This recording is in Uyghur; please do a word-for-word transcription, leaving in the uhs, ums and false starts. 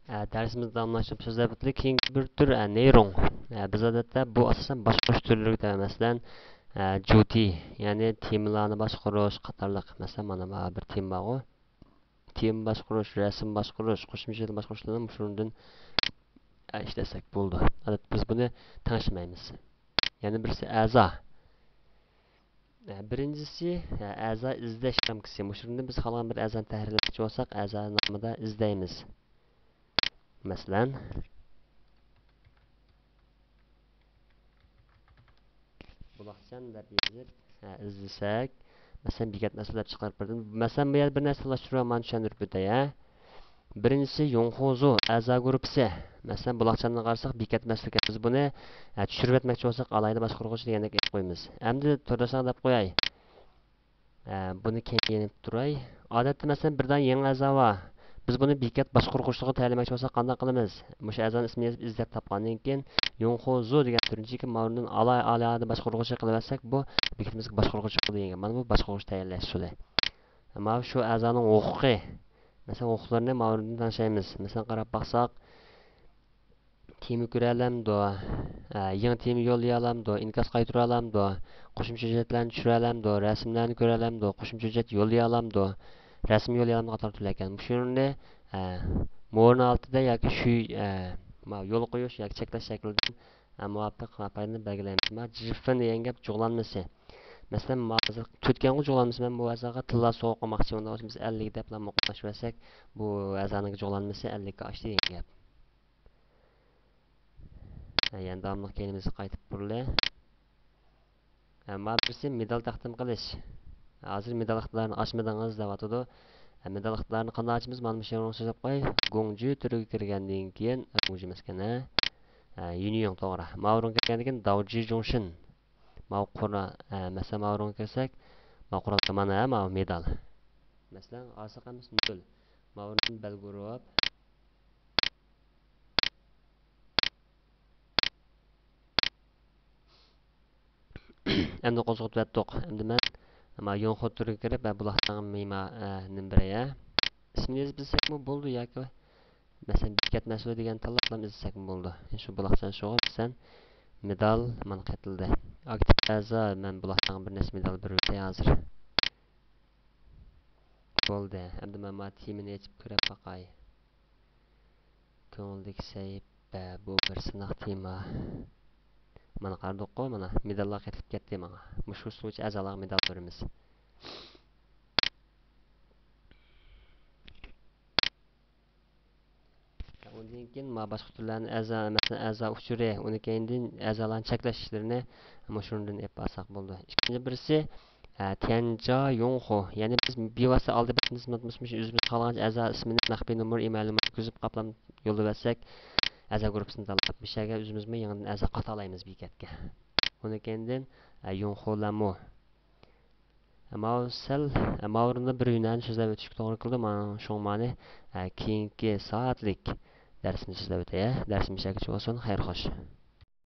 ئە، دەرسىمىزنى داۋاملاشتۇرۇپ سۆزلەپ ئۆتتۇق. كېيىنكى بىر تۈر، ئە، نېيرۇڭ. ئە، بىز ئادەتتە بۇ ئاساسەن باشقۇرۇش تۈرلىرىگە دەيمىز. مەسىلەن، ئە، جۇتى، يەنى تېمىلارنى باشقۇرۇش قاتارلىق. مەسىلەن، مانا بۇ بىر تېما بارغۇ. تېما باشقۇرۇش، رەسىم باشقۇرۇش، قوشۇمچە باشقۇرۇشلارنى مۇشۇنىڭدىن، ئە، ئىشلەتسەك بولىدۇ. ئادەتتە بىز بۇنى تەڭشىمەيمىز. يەنە بىرسى ئەزا. ئە، بىرىنچىسى، ئە، ئەزا ئىزدەش رامكىسى. مۇشۇندىن بىز خالىغان بىر ئەزانى تەھرىرلىمەكچى بولساق، ئەزا نامىدا ئىزدەيمىز. مەسىلەن، بۇلاقچان دەپ يېزىپ، ئە، ئىزدىسەك، مەسىلەن، بېكەت مەسىلە دەپ چىقىرىپ بەردىم. مەسىلەن، بۇ يەردە بىر نەرسە تالاشتۇرۇۋالمايمەن، چۈشەندۈرۈپ ئۆتەي، ھە. بىرىنچىسى، يۇڭخۇزۇ ئەزا گۇرۇپپىسى. مەسىلەن، بۇلاقچاندىن قارىساق، بېكەت مەسىلىكەن. بىز بۇنى، ئە، چۈشۈرۈۋەتمەكچى بولساق، ئالاھىدە باشقۇرغۇچى دېگەندەك ئېلىپ قويىمىز. ئەمدى تورداشلارغا دەپ قوياي. ئە، بۇنى كەينىگە يېنىپ تۇراي. ئادەتتە، مەسىلەن، بىردان يېڭى ئەزا بار. بىز بۇنى بېكەت باشقۇرغۇچىلىقىغا تەيىنلىمەكچى بولساق، قانداق قىلىمىز؟ مۇشۇ ئەزانىڭ ئىسمىنى يېزىپ ئىزدەپ تاپقاندىن كېيىن، يۇڭخۇزۇ دېگەن تۈرنى چېكىپ، ماۋۇنىڭ ئالا-، ئالاھىدە باشقۇرغۇچى قىلىۋەتسەك، بۇ بېكىتىمىزگە باشقۇرغۇچى بولىدۇ دېگەن گەپ. مانا بۇ باشقۇرغۇچى تەيىنلەش ئۇسۇلى. ماۋۇ شۇ ئەزانىڭ ھوقۇقى. مەسىلەن، ھوقۇقلىرىنى ماۋۇدىن تەڭشەيمىز. مەسىلەن، قاراپ باقساق، تېما كۆرەلەمدۇ؟ ھە، يېڭى تېما يوللىيالامدۇ؟ ئىنكاس قايتۇرالامدۇ؟ قوشۇمچە ھۆججەتلەرنى چۈشۈرەلەمدۇ؟ رەسىملەرنى كۆرەلەمدۇ؟ قوشۇمچە ھۆججەت يوللىيالامدۇ؟ رەسىم يوللىيالامدۇ؟ قاتارلىق تۈرلەر ئىكەن. مۇشۇلارنى، ھە، مورىنىڭ ئالدىدا ياكى شۇ، ھە، ماۋۇ يول قويۇش ياكى چەكلەش شەكلىدىن، ھە، مۇۋاپىق پايدىلىنىپ بەلگىلەيمىز. ماۋۇ جىفېن دېگەن گەپ جۇغلانمىسى. مەسىلەن، ماۋۇ ھازىر تۆتكەنغۇ جۇغلانمىسى، مەن بۇ ئەزاغا تىللا سوۋغا قىلماقچى، ئۇنداق بولسا بىز ئەللىككە دەپلا مۇقىملاشتۇرۇۋەتسەك، بۇ ئەزانىڭ جۇغلانمىسى ئەللىككە ئاشتى دېگەن گەپ. ھە، يەنە داۋاملىق كەينىمىزگە قايتىپ بۇرۇلە. ھە، ماۋۇ بىرسى مېدال تەقدىم قىلىش. ھازىر مېدال ئىقتىدارىنى ئاچمىدىڭىز دەۋاتىدۇ. ھە، مېدال ئىقتىدارىنى قانداق ئاچىمىز؟ مانا مۇشۇ يەرنى سۆزلەپ قوياي. گۇڭجۈ تۈرىگە كىرگەندىن كېيىن، گۇڭجۈ ئەمەسكەن، ھە. ھە، يۈنيۈڭ، توغرا. ماۋۇ ئورۇنغا كىرگەندىن كېيىن داۋجى جۇڭشىن. ماۋۇ قورا-، ئە، مەسىلەن، ماۋۇ ئورۇنغا كىرسەك، ماۋۇ قورال مانا، ھە، ماۋۇ مېدال. مەسىلەن، ئالساق ئەمىسە نۆل. ماۋۇ ئورۇندىن بەلگە ئۇرۇپ. ئەمدى قوزغىتىۋەتتۇق. ئەمدى مەن ماۋۇ يۇڭخۇ تۈرىگە كىرىپ، ئە، بۇلاقنىڭ مىما، ئە، نېمە بېرەي، ئە؟ ئىسمىنى يېزىپ بىلسەكمۇ بولىدۇ ياكى مەسىلەن، بېكەت مەسئۇلى دېگەن تاللاپلا ئىزدىسەكمۇ بولىدۇ. شۇ بۇلاقچان شۇغۇ دېسەم، مېدال مانا قېتىلدى. ئاكتىپ ئەزا، مەن بۇلاقچانغا بىر نەچچە مېدال بېرىۋېتەي ھازىر. بولدى. ئەمدى مەن مانا تېمىنى ئېچىپ كۆرۈپ باقاي. كۆڭۈلدىكى سەھىپە، بۇ بىر سىناق تېما. مانا قارىدۇققۇ، مانا مېداللار قېتىلىپ كەتتى ماڭا. مۇشۇ ئۇسۇل بويىچە ئەزالارغا مېدال بېرىمىز. ئۇندىن كېيىن ما باشقا تۈرلەرنى ئەزا، مەسىلەن، ئەزا ئۇچۇرى، ئۇنىڭ كەينىدىن ئەزالارنى چەكلەش ئىشلىرىنى مۇشۇندىن ئېلىپ بارساق بولىدۇ. ئىككىنچى بىرسى، ئە، تيەنجيا يۇڭخۇ. يەنى بىز بىۋاسىتە ئالدى بەتتىن خىزمەت قىلمىسىمىز، ئۆزىمىز خالىغانچە ئەزا ئىسمىنى، مەخپىي نومۇر، ئىمەيل نومۇرىنى كىرگۈزۈپ قاپلام يوللىۋەتسەك، ئەزا گۇرۇپپىسىنى تاللاپ، مۇشۇ يەرگە ئۆزىمىزمۇ يېڭىدىن ئەزا قاتالايمىز بېكەتكە. ئۇنىڭ كەينىدىن، ئە، يۇڭخۇ لەنمۇ. ماۋۇ سەل، ماۋۇ ئورۇندا بىر ھۈنەرنى سۆزلەپ ئۆتۈشكە توغرا كېلىدۇ. مانا شۇڭا مانى، ئە، كېيىنكى سائەتلىك دەرسنى سۆزلەپ ئۆتەي، ھە؟ دەرسىمىز چەكلىكچە بولسۇن. خەير خوش.